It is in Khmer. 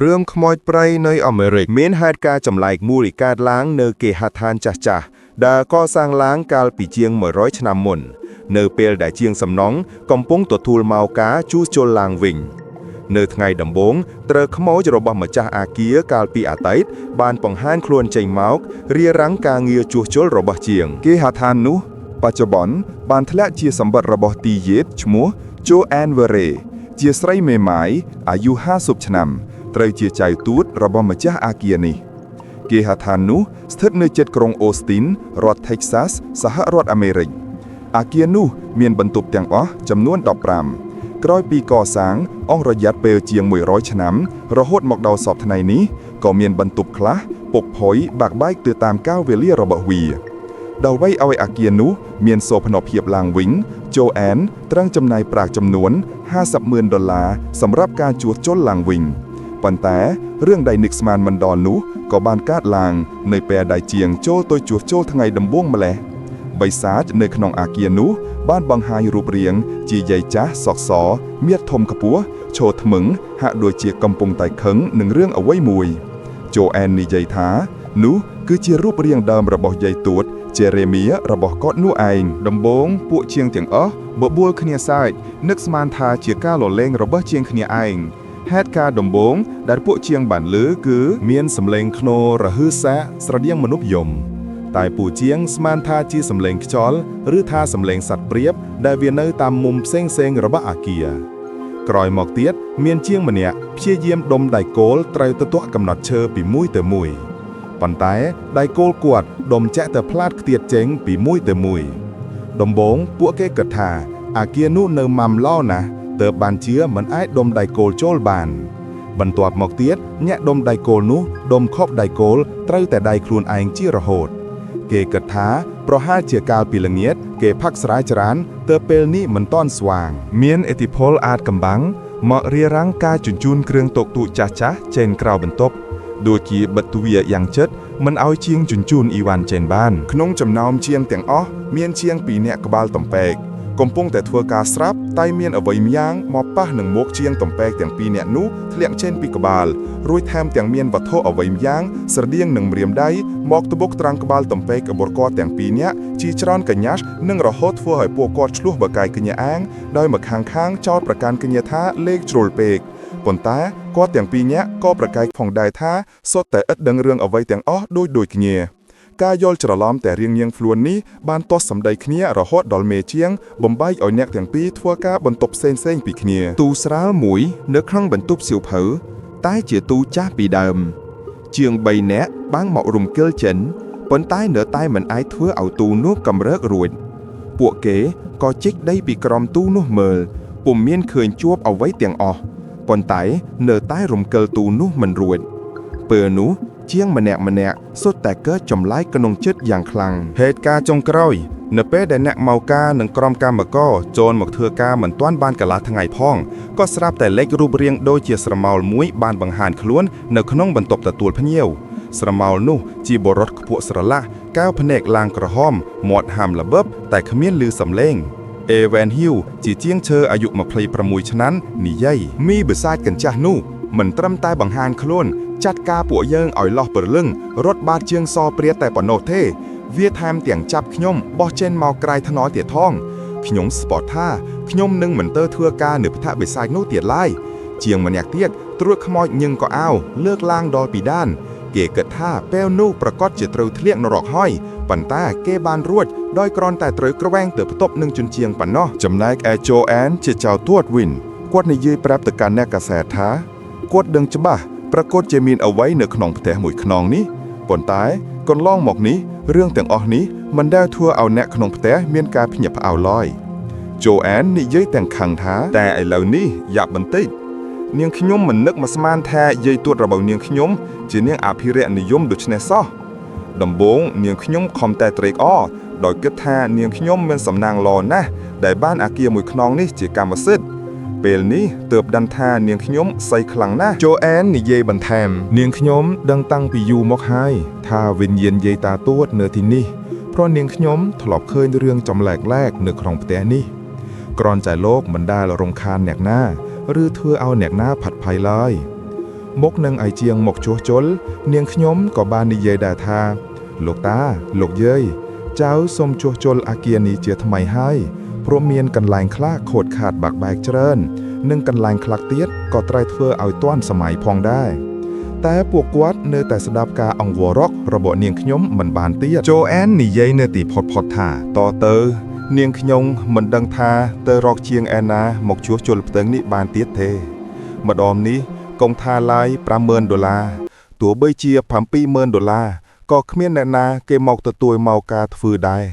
រឿងខ្មោចព្រៃនៅអាមេរិកមានហេតុការណ៍ចម្លែកមួយកើតឡើងនៅគេហដ្ឋានចាស់ៗដែលកសាងឡើងកាលពីជាង100ឆ្នាំមុន នៅពេលដែលជាងសំណង់កំពុងទទួលមកការជួសជុលឡើងវិញ នៅថ្ងៃដំបូងត្រូវខ្មោចរបស់ម្ចាស់អាគារកាលពីអតីតបានបង្ហាញខ្លួនចេញមករារាំងការងារជួសជុលរបស់ជាង គេហដ្ឋាននោះបច្ចុប្បន្នបានធ្លាក់ជាសម្បត្តិរបស់ទីយេតឈ្មោះ Joanne Vere ជាស្រីមេម៉ាយអាយុ50ឆ្នាំត្រូវជាចៅទូតរបស់ម្ចាស់អាគារនេះគេហដ្ឋាននោះស្ថិតនៅជិតក្រុងអូស្ទីនរដ្ឋ Texas សហរដ្ឋអាមេរិកអាគារនោះមានបន្ទប់ទាំងអស់ចំនួន15ក្រោយពីកសាងអស់រយៈពេលជាង100ឆ្នាំរហូតមកដល់សព្វថ្ងៃនេះក៏មានបន្ទប់ខ្លះពុកផុយបាក់បែកទៅតាមកាលវេលារបស់វា ដើម្បីឲ្យអាគារនោះមានសោភ័ណភាពឡើងវិញ ចូអានត្រូវចំណាយប្រាក់ចំនួន50,000ដុល្លារសម្រាប់ការជួសជុលឡើងវិញប៉ុន្តែរឿងដែលនឹកស្មានមិនដល់នោះក៏បានកើតឡើងនៅពេលដែលជាងចូលទៅជួសជុលថ្ងៃដំបូងម្លេះបិសាចនៅក្នុងអាគារនោះបានបង្ហាញរូបរាងជាយាយចាស់សក់សមៀតធំខ្ពស់ឈរថ្មឹងហាក់ដូចជាកំពុងតែខឹងនឹងរឿងអ្វីមួយ ចូអាននិយាយថានោះគឺជារូបរាងដើមរបស់យាយទួតជេរេមៀរបស់គាត់នោះឯង ដំបូងពួកជាងទាំងអស់បបួលគ្នាសើចនឹកស្មានថាជាការលលេងរបស់ជាងគ្នាឯងហេតុការណ៍ដំបូងដែលពួកជាងបានលើគឺ មានសម្លេងខ្នោរហឺសាកស្រដៀងមនុស្សយំតែពូជាងស្មានថាជាសម្លេងខ្យល់ឬថាសម្លេងសត្វព្រាបដែលវានៅតាមមុំផ្សេងៗរបស់អាគារក្រោយមកទៀតមានជាងម្នាក់ព្យាយាមដុំដៃគោលត្រូវទៅទាក់កំណត់ឈើពីមួយទៅមួយប៉ុន្តែដៃគោលគាត់ដុំចាក់ទៅផ្លាតខ្ទាតចេញពីមួយទៅមួយ ដំបូងពួកគេគិតថាអាគារនោះនៅម៉ាំឡណាស់ទើបបានជាមិនអាចដុំដៃគោលចូលបាន បន្ទាប់មកទៀតញាក់ដុំដៃគោលនោះដុំខប់ដៃគោលត្រូវតែដៃខ្លួនឯងជារហូត គេគិតថាប្រហែលជាកាលពីល្ងាចគេផឹកស្រាច្រើនទើបពេលនេះមិនតន់ស្វាង មានឥទ្ធិពលអាចកំបាំងមករារាំងការជញ្ជូនគ្រឿងតុកទូចចាស់ៗចេញក្រៅបន្ទប់ដូចជាបិទទ្វារយ៉ាងជិតមិនឲ្យជាងជញ្ជូនអ៊ីវ៉ាន់ចេញបាន ក្នុងចំណោមជាងទាំងអស់មានជាងពីរនាក់ក្បាលតំពេកកំពុងតែធ្វើការស្រាប់តែមានអ្វីម្យ៉ាងមកប៉ះនឹងមុខជាងតំពេកទាំងពីរនាក់នោះធ្លាក់ចេញពីក្បាលរួចថែមទាំងមានវត្ថុអ្វីម្យ៉ាងស្រដៀងនឹងម្រាមដៃមកត្បុកត្រាំងក្បាលតំពេករបស់គាត់ទាំងពីរនាក់ជាច្រើនកញ្ញាសនិងរហូតធ្វើឲ្យពួកគាត់ឆ្លោះបកាយគ្នាអាងដោយមកខាងខាងចោតប្រកាន់គ្នាថាលេខជ្រុលពេកប៉ុន្តែគាត់ទាំងពីរនាក់ក៏ប្រកែកផងដែរថាសុទ្ធតែឥតដឹងរឿងអ្វីទាំងអស់ដូចដូចគ្នា ការយល់ច្រឡំតែរៀងញៀងខ្លួននេះបានទាស់សម្ដីគ្នារហូតដល់មេជាងបំបែកឲ្យអ្នកទាំងពីរធ្វើការបន្ទប់ផ្សេងៗពីគ្នា ទូស្រាលមួយនៅក្នុងបន្ទប់សៀវភៅតែជាទូចាស់ពីដើម ជាង3នាក់បានមករំកិលចិនប៉ុន្តែនៅតែមិនអាចធ្វើឲ្យទូនោះកម្រើករួចពួកគេក៏ជីកដីពីក្រោមទូនោះមើលពុំមានឃើញជួបអ្វីទាំងអស់ប៉ុន្តែនៅតែរំកិលទូនោះមិនរួចពេលនោះជាងម្នាក់ម្នាក់សុទ្ធតែកើតចម្លែកក្នុងចិត្តយ៉ាងខ្លាំង ហេតុការណ៍ចុងក្រោយនៅពេលដែលអ្នកមកការនិងក្រុមកម្មករចូលមកធ្វើការមិនទាន់បានកន្លះថ្ងៃផងក៏ស្រាប់តែលេចរូបរាងដូចជាស្រមោលមួយបានបង្ហាញខ្លួននៅក្នុងបន្ទប់ទទួលភ្ញៀវស្រមោលនោះជាបុរសខ្ពស់ស្រឡះកែវភ្នែកឡើងក្រហមមាត់ហាំល្បឹបតែគ្មានឮសំឡេងអេវ៉ែនហ៊ីវជាជាងឈើអាយុ26ឆ្នាំនិយាយមីបិសាចកញ្ចាស់នោះមិនត្រឹមតែបង្ហាញខ្លួនចាត់ការពួកយើងឲ្យលោះព្រលឹងរត់បាតជាងសព្រាតតែប៉ុណ្ណោះទេ វាថែមទាំងចាប់ខ្ញុំបោះចេញមកក្រៅថ្នល់ទៀតថងខ្ញុំស្ពតថាខ្ញុំនឹងមិនទៅធ្វើការនៅផ្ទះបិសាចនោះទៀតឡើយជាងម្នាក់ទៀតត្រួតខ្មោចញឹងក៏អោលើកឡើងដល់ពីដាន គេគិតថាពេលនោះប្រកាសជាត្រូវធ្លាក់នរកហើយប៉ុន្តែគេបានរួចដោយគ្រាន់តែត្រូវក្រវែងទៅផ្ទប់នឹងជញ្ជាំងប៉ុណ្ណោះ ចំណែកឯ Jo Ann ជាចៅទួតវិញគាត់និយាយប្រាប់ទៅកាន់អ្នកកាសែតថាគាត់ដឹងច្បាស់ប្រកាសជាមានអ្វីនៅក្នុងផ្ទះមួយខ្នងនេះប៉ុន្តែកន្លងមកនេះរឿងទាំងអស់នេះមិនដែលធ្វើឲ្យអ្នកក្នុងផ្ទះមានការភ្ញាក់ផ្អើលឡើយ Jo Ann និយាយទាំងខឹងថា តែឥឡូវនេះយ៉ាប់បន្តិចនាងខ្ញុំមិននឹកមកស្មានថាយាយទួតរបស់នាងខ្ញុំជានាងអភិរក្សនិយមដូច្នេះសោះដំបូងនាងខ្ញុំខំតែត្រេកអរដោយគិតថានាងខ្ញុំមានសំណាងល្អណាស់ដែលបានអាគារមួយខ្នងនេះជាកម្មសិទ្ធិពេលនេះទើបដឹងថានាងខ្ញុំស័យខ្លាំងណាស់ โจแอนនិយាយបន្ថែមនាងខ្ញុំដឹងតាំងពីយូរមកហើយថាវិញ្ញាណយាយតាទួតនៅទីនេះព្រោះនាងខ្ញុំធ្លាប់ឃើញរឿងចម្លែកៗនៅក្នុងផ្ទះនេះ គ្រាន់តែលោកមិនដែលរំខានអ្នកណា ឬធ្វើឲ្យអ្នកណាផាត់ភ័យឡើយ មុខនឹងឲ្យជាងមកជួសជុលនាងខ្ញុំក៏បាននិយាយដែរថា លោកតា លោកយាយចៅសូមជួសជុលអាគារនេះជាថ្មីហើយព្រោះមានកន្លែងខ្លះខូចខាតបាក់បែកច្រើន និងកន្លែងខ្លះទៀតក៏ត្រូវធ្វើឲ្យទាន់សម័យផងដែរតែពួកគាត់នៅតែស្ដាប់ការអង្វររករបស់នាងខ្ញុំមិនបានទៀត โจแอนនិយាយនៅទីផុតផុតថាតទៅ នាងខ្ញុំមិនដឹងថាទៅរកជាងឯណាមកជួសជុលផ្ទឹងនេះបានទៀតទេ ម្ដងនេះកុំថាឡាយ50000ដុល្លារទោះបីជា70000ដុល្លារក៏គ្មានអ្នកណាគេមកទទួលមកការធ្វើដែរ។